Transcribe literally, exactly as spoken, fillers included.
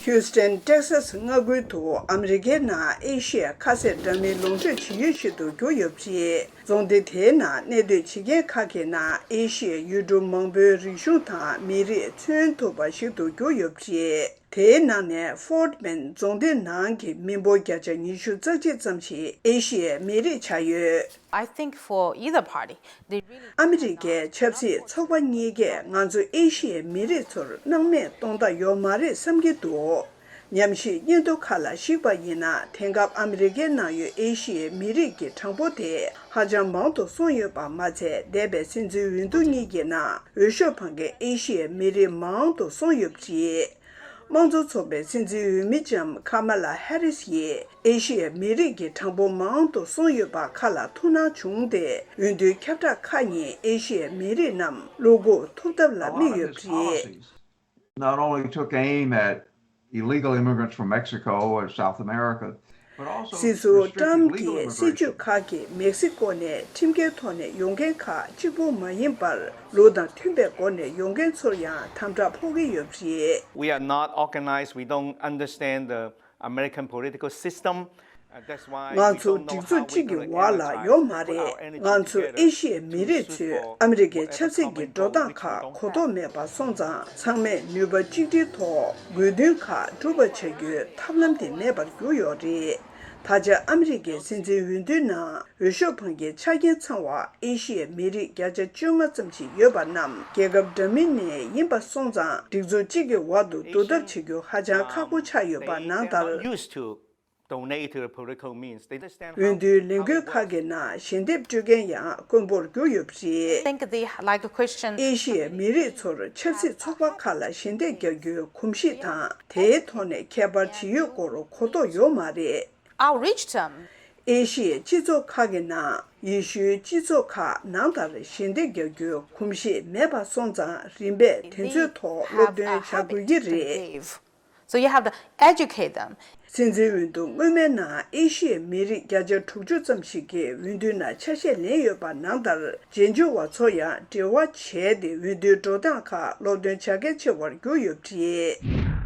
ཧིའུ་སི་ཊོན་ཊེག་སཱ་སི་མངའ་ཁུལ་དུ་ཨ་མི་རི་ཀའི་ནང་ཨེ་ཤི་ཡའི་ཁ་ཟས་འདྲ་མིན་ལོངས་སྤྱོད་བྱེད་ཡུལ་ཞིག་ཏུ་གྱུར་ཡོད་པ་རེད། རྫོང་སྡེ་དེའི་ནང་གནས་སྡོད་བྱེད་མཁན་ཁག་གི་ནང་ཨེ་ཤི་ཡའི་ཡུལ་གྲུ་མང་པོའི་རིག་གཞུང་དང་མི་རིགས་མཚོན་ཐུབ་པ་ཞིག་ཏུ་གྱུར་ཡོད་པ་རེད། དེའི་ནང་ནས་ཧྥོར་ཌི་མན་རྫོང་སྡེ་ནང་གི་མི་འབོར་བརྒྱ་ཆ་ཉི་ཤུ་རྩ་གཅིག་ཙམ་ཞིག་ཨེ་ཤི་ཡའི་མི་རིགས་ཆགས་ཡོད། I think for either party, they really ཨ་མི་རི་ཀའི་ཆབ་སྲིད་ཚོགས་པ་གཉིས་ཀས་ང་ཚོ་ཨེ་ཤི་ཡའི་མི་རིགས་ཚོར་སྣང་མེད་གཏོང་ཐབས་ཡོད་མ་རེད་བསམ་གྱི་འདུག་ཉམས་ཞིབ་སྙན་ཐོ་ཁག་ལ་གཞིགས་པ་ཡིན་ན། དེང་སྐབས་ཨ་མི་རི་ཀའི་ནང་ཡོད་ཨེ་ཤི་ཡའི་མི་རིགས་ཀྱི་གྲངས་འབོར་དེ་ཧ་ཅང་མང་དུ་སོང་ཡོད་པ་མ་ཚད། འདས་པའི་སྲིད་འཛིན་འོས་བསྡུ་གཉིས་ཀྱི་ནང་འོས་ཤོག་འཕང་མཁན་ཨེ་ཤི་ཡའི་མི་རིགས་མང་དུ་སོང་ཡོད་པ་རེད། དམངས་གཙོ་ཚོགས་པའི་སྲིད་འཛིན་འོས་མི་ལྕམ་ཁ་མ་ལ་ཧེ་རིས་ཡིས་ཨེ་ཤི་ཡའི་མི་རིགས་ཀྱི་གྲངས་འབོར་མང་དུ་སོང་ཡོད་པ་ཁ་ལ་ཐུགས་སྣང་བྱུང་སྟེ། འོས་བསྡུའི་ཁྱབ་བསྒྲགས་ཁག་གཉིས་ཨེ་ཤི་ཡའི་མི་རིགས་རྣམས་བློ་འགུག་ཐུབ་ཐབས་ལ་དམིགས་ཡོད་པ་རེད། Not only took aim at illegal immigrants from Mexico or South America, but also སྲིད་ཟུར་restricted ཊམ་legal གྱིས་སྲིད་ཇུས་immigration. ཁག་གིས་མེག་སི་ཀོ་ནས་ཁྲིམས་འགལ་ཐོག་ནས་ཡོང་མཁན་ཁག་གཅིག་པུ་མ་ཡིན་པར། ལུགས་དང་མཐུན་པའི་སྒོ་ནས་ཡོང་མཁན་ཚོར་ཡང་དམ་དྲག་ཕོག་གི་ཡོད་པ་རེད། We are not organized. We don't understand the American political system. Uh, that's why ང་ཚོ་སྒྲིག་འཛུགས་གཅིག་གི་འོག་ལ་ཡོད་མ་རེད། ང་ཚོ་ཨེ་ཤི་ཡའི་མི་རིགས་ཚོས་ཨ་མི་རི་ཀའི་ཆབ་སྲིད་ཀྱི་འགྲོ་སྟངས་ཁག་གོ་རྟོགས་མེད་པ་སོང་ཙང་། ཚང་མས་ནུས་པ་གཅིག་སྒྲིལ་ཐོག་དགོས་འདུན་ཁག་སྒྲུབ་པ་བྱ་རྒྱུའི་ཐབས་ལམ་དེ་མེད་པར་གྱུར་ཡོད་རེད། ད་ཆ་ཨ་མི་རི་ཀའི་སྲིད་འཛིན་འོས་བསྡུའི་ནང་འོས་ཤོག་འཕང་མཁན་ཆ་རྐྱེན་ཚང་བ་ཨེ་ཤི་ཡའི་མི་རིགས་བརྒྱ་ཆ་བཅོ་ལྔ་ཙམ་ཞིག་ཡོད་པ་རྣམས་རྒྱལ་ཁབ་འདྲ་མིན་ནས་ཡིན་པ་སོང་ཙང་། སྒྲིག་འཛུགས་གཅིག་གི་འོག་ཏུ་བསྡུ་ཐབས་བྱེད་རྒྱུ་ཧ་ཅང་ཁག་པོ་ཆགས་ཡོད་པ་ནང་ལྟར། Used to donate to the political means. They understand how འོས་བསྡུའི་ལས་འགུལ་ཁག་གི་ནང་ཞལ་འདེབས་སྤྲོད་མཁན་ཡང་དཀོན་པོར་གྱུར་ཡོད་པ་རེད། Think they like the question. ཨེ་ཤི་ཡའི་མི་རིགས་ཚོར་ཆབ་སྲིད་ཚོགས་པ་ཁག་ལ་ཞལ་འདེབས་རྒྱག་རྒྱུའི་གོམས་གཤིས་དང་། དེའི་ཐོག་ནས་ཁྱད་པར་ཇི་ཡོད་སྐོར་གོ་རྟོགས་ཡོད་མ་རེད། Outreach them. ཨེ་ཤི་ཡའི་སྤྱི་ཚོགས་ཁག་གི་ནང་ཡེ་ཤུའི་སྤྱི་ཚོགས་ཁག་ནང་ལྟར་ཞལ་འདེབས་རྒྱག་རྒྱུའི་གོམས་གཤིས་མེད་པ་སོང་ཙང་། རིམ་པས་དེ་ཚོའི་ཐོག་སློབ་སྟོན་བྱ་དགོས་ཀྱི་རེད། So you have to educate them. སྲིད་འཛིན་འོས་བསྡུ་སྔོན་མའི་ནང་ཨེ་ཤི་ཡའི་མི་རིགས་བརྒྱ་ཆ་དྲུག་ཅུ་ཙམ་ཞིག་གིས་འོས་བསྡུའི་ནང་ཆ་ཤས་ལེན་ཡོད་པ་ནང་ལྟར། རྗེས་འཇུག་པ་ཚོ་ཡང་འབྲེལ་བ་བྱས་ཏེ་འོས་བསྡུའི་འགྲོ་སྟངས་ཁག་སློབ་སྟོན་བྱ་གལ་ཆེ་བར་གྱུར་ཡོད་པ་རེད།